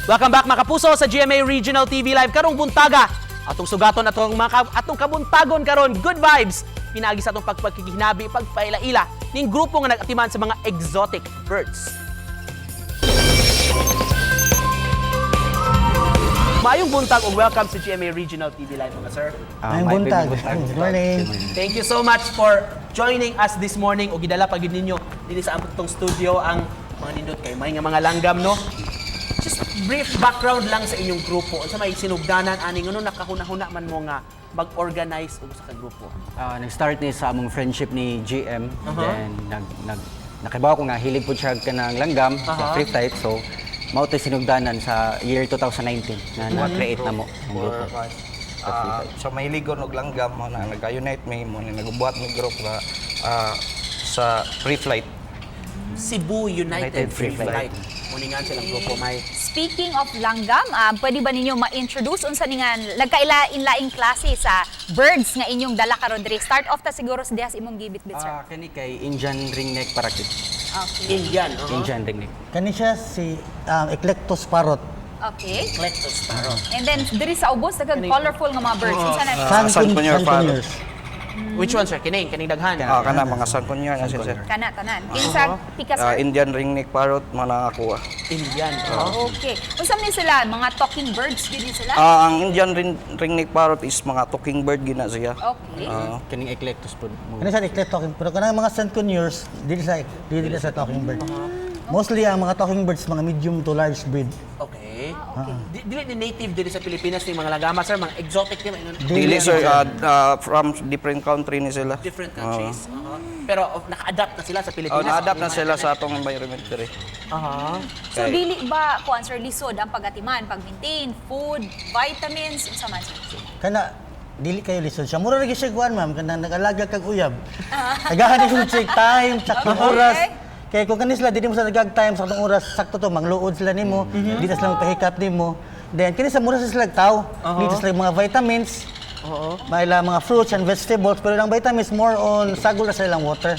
Welcome back, mga kapuso, sa GMA Regional TV Live. Karong buntaga, atong sugaton atong mga atong kabuntagon karon, good vibes. Pinaagi sa atong pagpagkikihinabi, pagpaila-ila ning grupo nga nag-atiman sa mga exotic birds. Maayong buntag ug welcome sa GMA Regional TV Live, mga sir. Maayong Maayong buntag. buntag. Good morning. Thank you so much for joining us this morning ug gidala pa gyud ninyo dinhi sa among studio ang mga nindot kay may nga mga langgam, no. Just brief background lang sa inyong grupo. Unsa may sinugdanan ani, ngano nakahuna-huna man mo nga mag-organize og sa ka grupo? Nag-start ni sa among friendship ni GM. Then nag nag nakibaw ko nga hilig po siya kanang langgam sa free flight. So mao to'y sinugdanan sa year 2019 na na-create na mo ang grupo. For, sa mahiligon og langgam mo na nag-unite may mo na nagbuhat mi group nga sa free flight. Cebu United, United Free Free Flight. Flight. Muningan silang grupo may. Speaking of langgam, pwede ba ninyo ma-introduce unsa ni nga nagkaila-laing klase sa birds nga inyong dala karon diri? Start off ta siguro sa dihas imong gibit-bit, sir. Kani kay Indian ringneck parakeet. Okay. Indian, Indian ringneck. Kani siya si Eclectus parrot. Okay. Eclectus parrot. And then diri sa ubos daghang colorful nga mga birds. Unsa na? Sun conure Sun parrot. conures. Which one, sir? Kining kining daghan. Kana mga sun conure na siya, sir. Kana tanan. Kinsa pika, sir? Indian ringneck parrot man ang ako. Indian. Okay. Unsa man ni sila? Mga talking birds gyud ni sila? Ang Indian ringneck parrot is mga talking bird gina siya. Okay. Kaning eclectus po. Kani siya eclectus talking, pero kanang mga sun conures dili sa talking bird. Mostly ang mga talking birds mga medium to large breed. Okay. Dili ni native diri sa Pilipinas ni mga langgama, sir, mga exotic ni mga Dili, sir, from different country ni sila. Different countries. Pero naka-adapt na sila sa Pilipinas. Oh, na-adapt na sila sa atong environment diri. So dili ba kuan, sir, lisod ang pagatiman, pag-maintain, food, vitamins, unsa man, sir? Kana dili kayo lisod siya. Mura lagi siya kuan, ma'am, kanang nag-alaga kag uyab. Tagahan ni siya check time, saktong oras. Kay kung kani sila dili mo sa nagag time saktong oras, sakto to mangluod sila nimo, di na sila magpahikap nimo. Then kini sa mura sa sila tao, dito sila mga vitamins. May ilang mga fruits and vegetables, pero ang vitamins more on sagol na sa ilang water.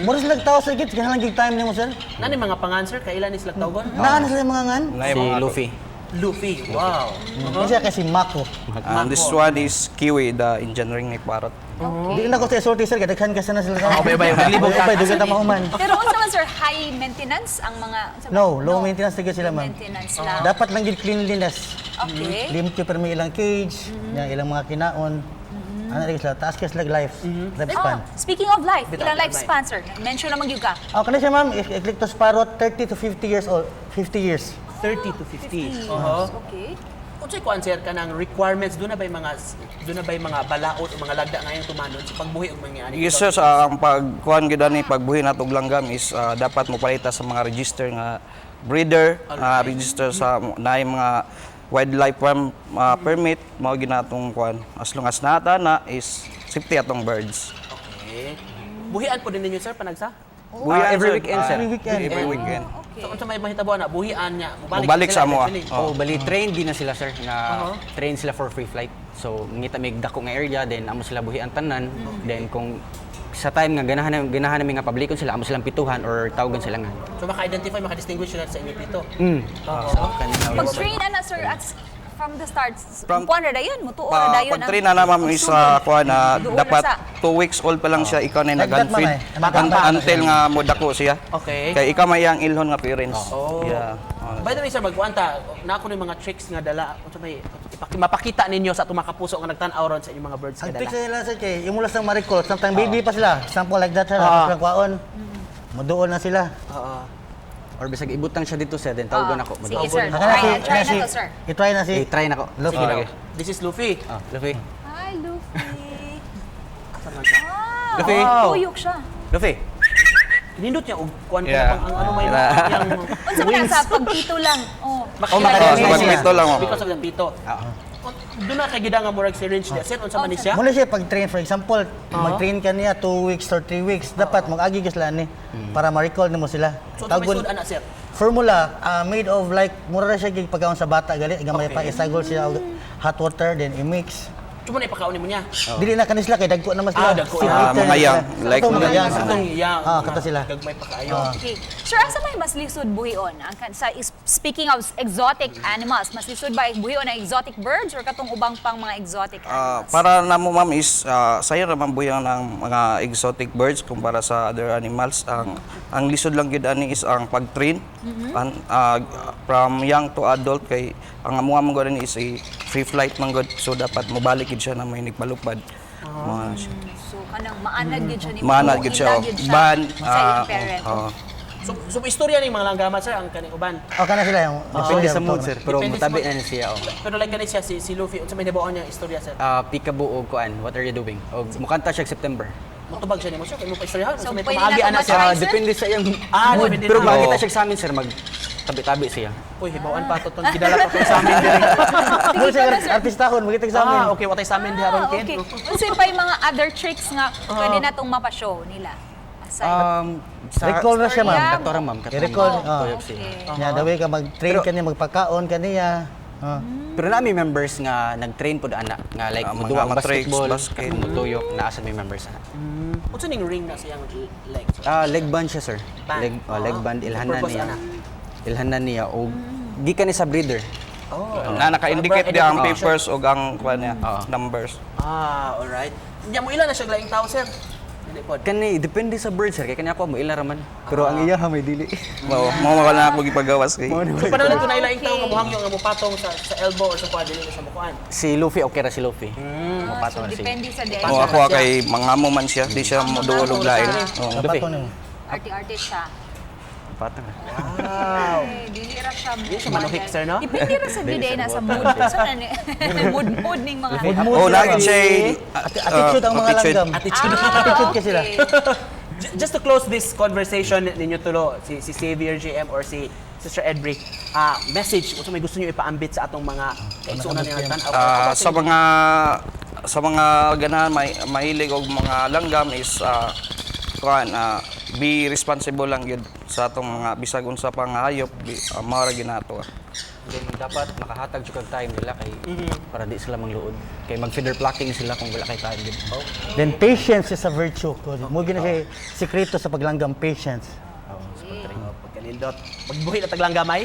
Mura sila tao sa git, kinahanglan gig time nimo, sir. Nani mga pangan, sir, kailan ni sila tawgon? Naa na sila mga ngan. Naay Si mga Luffy. Luffy. Wow. Kasi kay si Mako. And this one is Kiwi, the Indian ringneck parrot. Di na ko sa isulti, sir, kay daghan kasi na sila. Oh, bay, bay, maglibog ka. Bay, dugan ta mahuman. Pero unsa man, sir, high maintenance ang mga unsa man? No, low maintenance na gyud sila, Low ma'am. maintenance lang. Dapat lang gid cleanliness. Okay. Limpyo pero may ilang cage, yang ilang mga kinaon. Ano rin sila, taas kay sila lifespan. Oh, speaking of life, Bitaw, ilang bye. lifespan, sir? Mention naman gyud ka. Oh, kani siya, ma'am, Eclectus parrot, 30 to 50 years old, 50 years. 30 to 50. Oo. Okay. Unsay kuan, sir, kanang requirements, do na bay mga balaod o mga lagda ngayon tumanon sa pagbuhi og mga ani? Yes sir, sa ang pagkuhan gyud ani pagbuhi nato og langgam is dapat mo palita sa mga register nga breeder, register sa naay mga wildlife farm permit mao ginatong kuan. As long as nata na is safety atong birds. Okay. Buhian po din ninyo, sir, panagsa? Buhian, Every sir. weekend, sir. Every weekend. Every weekend. Okay. So unsa may mahitabo na buhian niya, mubalik, Mubalik sila sa amoa. eventually. Oh, bali trained din na sila, sir, nga trained sila for free flight. So ngita mig dako nga area, then amo sila buhi ang tanan. Then kung sa time nga ganahan namin nga publikon sila, amo silang pituhan or tawagan sila nga. So maka-identify, maka-distinguish sila sa inyo pito. So, kanina Pag-train na, sir, at from the start, kuan ra dayon, mutuo ra dayon. Pag-train na na, ma'am, is kuan na Duol na dapat sa. 2 weeks old pa lang siya ikaw na Like that, nag feed ma'am, eh. Bata pa. until nga modako siya. Okay. Kay ikaw may ang ilhon nga parents. Oh. Yeah. Oh. By the way, sir, magkuan ta, na ako ng mga tricks nga dala. Unsa may mapakita ninyo sa atong mga kapuso nga nagtan-aw ron sa inyong mga birds Ang nga trick dala. nila, sir, kay yung mula sa ma-recall, sometimes baby pa sila, example like that, sir, silang kwaon. Muduol na sila. Oo. Or bisag ibutang siya dito, sir, then tawagan ako. Sige, sir. Kana Try, try kana na to, sir. I-try na si Eh, try na ko. Luffy. Sige daw. This is Luffy. Ah, Luffy. Hi, Luffy. Asa man siya? Ah, Luffy. tuyok siya. Luffy. Nindot niya og kuan ko pang ang ano may yang Unsa man sa pagpito lang. Oh. Makilala Oh, Oh, sa niya. pagpito lang, ma'am. Because of the pito. Doon na kay gida nga murag syringe niya. Sir, unsa man ni siya? Muna siya pag-train, for example, mag-train ka niya 2 weeks or 3 weeks, dapat mag-agi ka sila ni para ma-recall nimo sila. So unsa may sud ana, sir? Formula made of like mura ra siya gig pagkaon sa bata gali gamay pa isagol siya og hot water, then i-mix. Tsuma na ipakaon nimo niya. Dili na kanisla kay dagko na mas Ah, dagko na. Seat Ah, eater mga na young. sila. Like Kato mga mga young. Katong iya. Ah, kato sila. Gagmay pa kaayo. Okay. Sir, asa may mas lisod buhion? Ang speaking of exotic animals, mas lisod ba buhion ang exotic birds or katong ubang pang mga exotic Ah, animals? para namo, ma'am, is sayo ra man buyang ng mga exotic birds kumpara sa other animals. Ang lisod lang gyud ani is ang pag-train from young to adult kay ang amuha man gud ani is a free flight man gud, so dapat mobalik gid siya na may nagpalupad. Mga siya. So kanang maanad gyud siya ni Maanad gid siya. ila Oh. gyud siya Ban sa iyang parent. oh. So istorya ning mga langgama, sir, ang kaning uban. O kana sila yung Depende sa mood, sir. Pero Depende sa mutabi mood. na ni siya. Oh. Pero like kani siya si Luffy, unsa may nabuon niya istorya, sir? Ah, peekaboo og kuan, "What are you doing?" Og mukanta siya September. Mutubag siya nimo, sir, kay mo pa istoryahan. So, Unsa may pwede pamaagi na ana ito sir? ma-try, Ah, sir? depende sa iyang Ah, mood. depende Pero na. makita Oo. siya sa amin, sir, mag tabi-tabi siya. Uy, hibawaan pa to tong gidala pa tong sa amin diri. Mura siya artistahon, magitag sa amin. Ah, okay, watay sa amin diha ron, Ah, kid. okay. Unsa pa yung mga other tricks nga pwede natong mapa-show nila? Aside. Sa Recall na siya, ma'am. Katora, ma'am. Katong I-recall, oh. tuyok siya. Okay. Nya dawi ka mag-train kaniya, magpakaon kaniya. Oh. Pero nami members nga nag-train pod ana nga like Ah, mga muduwa og matrix, basketball, basket. katong mutuyok naa sa may members ana. Unsa ning ring na siyang leg, sir? Ah, leg band siya, sir. Band. Leg, oh, leg band ilhanan Purpose niya. ana? Ilhanan niya og gikan ni sa breeder. Oh. Na naka-indicate di ang papers ug ang kuan niya, Oo. numbers. Ah, alright. Nya mo ila na siya laing tao, sir? Dili pod. Kani depende sa bird, sir, kay kani ako mo ila ra man. Pero ang iya ha may dili. Mao mao man na ako gipagawas kay. So panahon ko na ilaing tao nga muhangyo nga mupatong sa elbow or sa kuan, dili na siya mukuan. Si Luffy okay ra si Luffy. Ah, Mopatong so na siya. depende sa day. Mo ako kay mangamo man siya, di siya mo duol og lain. Oo. Luffy. Kapato nimo. Arty-arty siya. Patong ra. Wow. Eh, dili ra siya. Dili siya manuhik, sir, no? Depende ra sa Dili day siya na sa buot. mood. So na ni mood ning mga Mood-mood Oh, sila, lagi ma'am. siya Attitude ang mga attitude. langgam. Attitude. Attitude kasi sila. okay. Just to close this conversation ninyo tulo, si Xavier JM or si Sister Edry, message, unsa may gusto niyo ipaambit sa atong mga kaigsuonan nga tan-aw? Ah, sa mga ganahan may mahilig og mga langgam is kuan, be responsible lang gyud sa atong mga bisag unsa pa nga hayop, mao ra ginato. Then dapat makahatag jud kag time nila kay para di sila mangluod. Kay mag feather plucking sila kung wala kay time gid. Then patience is a virtue. Mo gina siya sikreto sa paglanggam, patience. Oh, pagkalindot. Magbuhi na taglang gamay.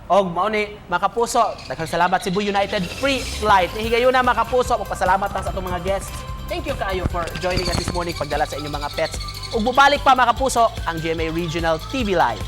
Og mao ni, makapuso, daghang salamat Cebu United Free Flight. Higayon na, makapuso, magpasalamat ta sa atong mga guests. Thank you kaayo for joining us this morning, pagdala sa inyong mga pets. Ug mubalik pa, makapuso, ang GMA Regional TV Live.